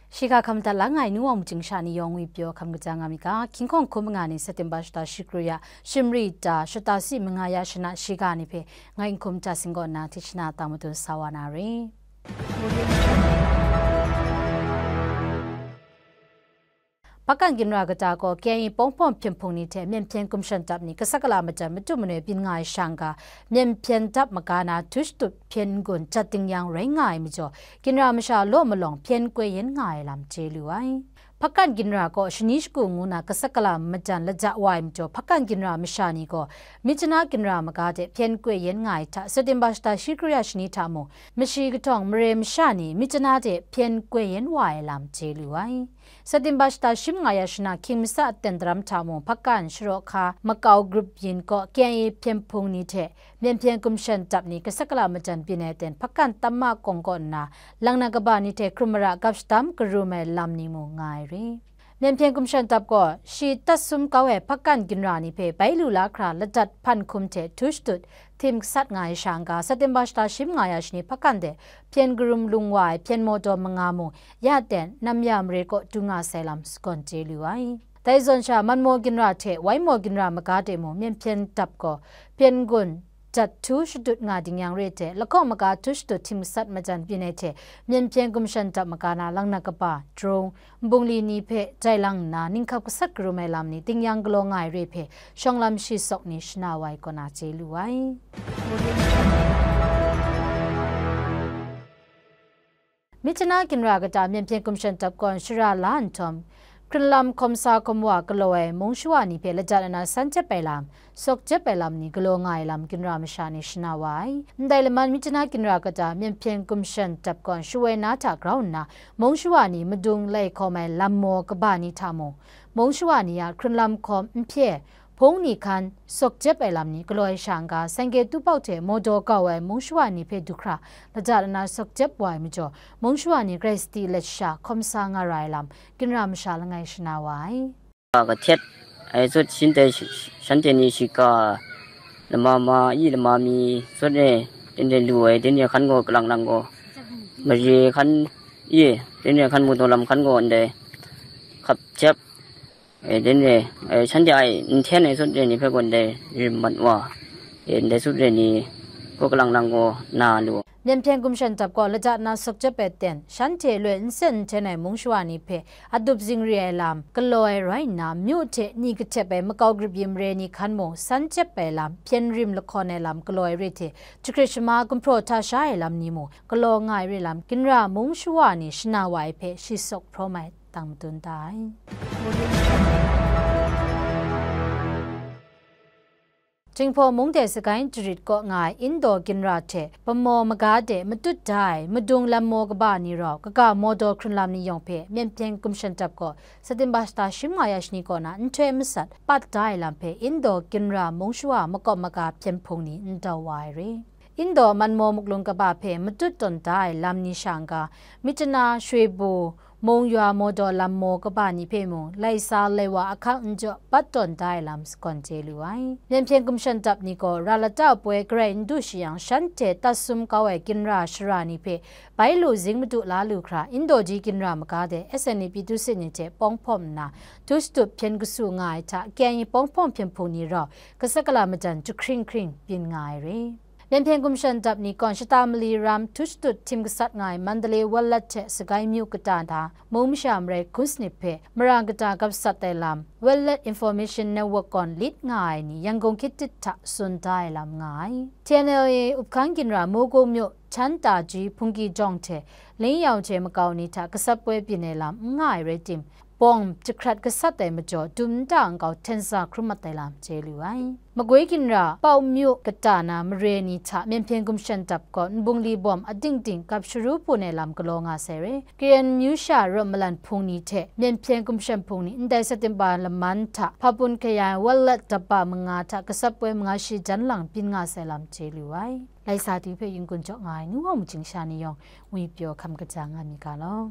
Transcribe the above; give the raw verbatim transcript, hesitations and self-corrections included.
Shiga hkam dat la nga ai nu wa mujing sha ni yawng ngwi pyaw hkam kaja nga mi ga, hkying hkawng hkum nga ni September shata shi kru ya, shimri ta, shata si manga ya shana shiga ni hpe, ngai n hkum ta sing kaw nna, hti shana tang madun sa wa na re. Pakkan ginra kata gaw K I A pawng hpawng hpyen hpung ni hte myen hpyen gumshan dap ni, kasa kala majan matu manoi byin nga ai shang ga, myen hpyen dap maga na, htu shatup hpyen n-gun jat ding yang rai nga ai majaw, ginra masha law malawng hpyen koi yen nga ai lam chye lu ai. Pakkan ginra gaw shani shagu ngu na kasa kala majan laja wa ai majaw, pakkan ginra masha ni gaw, Myitkyina ginra maga de hpyen koi yen nga ai hta, September shata shi kru ya shani hta mung, mashi kahtawng mare masha ni Myitkyina de hpyen koi yen wa ai lam chye lu ai. September shata shi manga ya shana hkying masa aten daram hta mung, pakkan sharawhka makau grup yin kaw K I A hpyen hpung ni hte myen hpyen gumshan dap ni, kasa kala majan byin ai ten pakkan tamma kawng kaw nna, lang na kaba ni hte hkrum mara gap shadam karum ai lam ni mung nga ai re. Myen hpyen gumshan dap gaw, shi tat sum kau ai pakkan ginra ni hpe bai lu la hkra ladat hpan hkum hte htu shatut htim gasat nga ai shang ga, September shata shi manga ya shani pakkan de hpyen karum lung wa ai hpyen mawdaw manga mung, ya ten, nam ya mare kaw du nga sai lam sagawn chye lu ai. Dai zawn sha, Manmaw ginra hte Waimaw ginra maga de mung, myen hpyen dap gaw, hpyen gun jat htu shatut nga ding yang re hte, lahkawng maga htu shatut htim gasat majan byin ai hte, myen hpyen gumshan dap maga na, lang na kaba, drone, nbungli ni hpe jai lang nna, ninghkap gasat karum ai lam ni, ding yang galaw nga ai re hpe, shawng lam shi sawk ni shana wa ai kaw na chye lu ai. Myitkyina ginra kata myen hpyen gumshan dap gawn shara la nhtawm, hkrunlam hkawm sa hkawm wa galaw ai mung shawa ni hpe ladat nna san jep ai lam, sawk jep ai lam ni galaw nga ai lam ginra masha ni shana wa ai. Ndai laman Myitkyina ginra kata myen hpyen gumshan dap gawn shawoi na hta grau nna, mung shawa ni madung lai hkawm ai lam maw kaba ni hta mung, mung shawa ni a hkrunlam hkawm n hpye, hpung ni hkan sawk jep ai lam ni galaw ai sha n-ga, sengke tu pau hte mawdaw kau ai mung shawa ni hpe du hkra ladat nna sawk jep wa ai majaw, mung shawa ni grai sadi let sha hkawm sa nga ra ai lam, ginra masha langai shana wa ai. Kahtet ai sut shin tai sh-, sh-, shanhte ni shiga lama ma, i lama mi sut e, teng teng lu ai, teng teng hkan gaw kalang lang gaw, mare hkan i, teng teng hkan mawdaw lam hkan gaw ndai hkap jep, e, teng teng, e, shanhte ai n hten ai sut re ni hpe gaw ndai rim mat wa, e, ndai sut re ni gaw kalang lang gaw na lu. Myen hpyen gumshan dap gaw ladat na sawk jep ai ten, shanhte loi n sen n hten ai mung shawa ni hpe adup zingri ai lam galaw ai rai nna, myu hte ni kahtep ai makau grup yin mare ni hkan mung, san jep ai lam, hpyen rim lahkawn ai lam galaw ai re hte, jahkrit shama gumhpraw hta sha ai lam ni mung galaw nga ai re lam, ginra mung shawa ni shana wa ai hpe shi sawk hprawm ai tang madun da ai. Jinghpaw mung de Sagaing Jarit kaw nga ai Indaw ginra hte Pamaw maga de matut da ai madung lam maw kaba ni rau, kaga mawdaw hkrunlam ni yawng hpe myen hpyen gumshan dap gaw, September shata shi manga ya shani kaw na nhtoi masat pat da ai lam hpe Indaw ginra mung shawa makawp maga hpyen hpung ni n dau wa ai re. Indaw Manmaw muklung kaba hpe matut tawn da ai lam ni sha n-ga, Myitkyina, Shwe Bu, Mung Yua mawdaw lam maw kaba ni hpe mung, lai sa lai wa ahkang n jaw bat tawn da ai lam sagawn chye lu ai. Myen hpyen gumshan dap ni gaw, ra lata poi garai n du shi yang, shanhte tat sum kau ai ginra shara ni hpe bai lu zing madu la lu hkra, Indaw ji ginra maga de S N A P tu sit ni hte pawng hpawm nna, htu shatup hpyen kasu nga ai hta, K I A pawng hpawng hpyen hpung ni rau, kasa kala majan jahkring hkring byin nga ai re. Myen hpyen gumshan dap ni gawn shata mali ram htu shatut htim gasat nga ai Mandalay Walat hte Sagaing myu kata na mung masha marai hkun sanit hpe mara kata gap sat ai lam, Walat Information Network gawn lit nga ai ni Yangon hkyit tit hta tsun da ai lam nga ai. T N L A uphkan ginra Mogo myu Chan Taji, Phungki Jawng hte Lin Yau hte makau ni hta gasat poi byin ai lam n nga ai rai tim, bawng jahkrat gasat ai majaw, dum nta nkau hten sa hkrum mat ai lam chye lu ai. Magwi ginra Pau myu kata na mare ni hta myen hpyen gumshan dap gaw, nbungli bawm ading ding gap sharu bun ai lam galaw nga sai re. Karen myu sha rawt malan hpung ni hte myen hpyen gumshan hpung ni ndai September laman hta Hpapun Khayai Walat daba manga hta gasat poi manga shi jan lang byin nga sai lam chye lu ai. Lai sa du hpe yin-gun jaw nga ai nu wa mujing sha ni yawng ngwi pyaw hkam kaja nga mi ga law.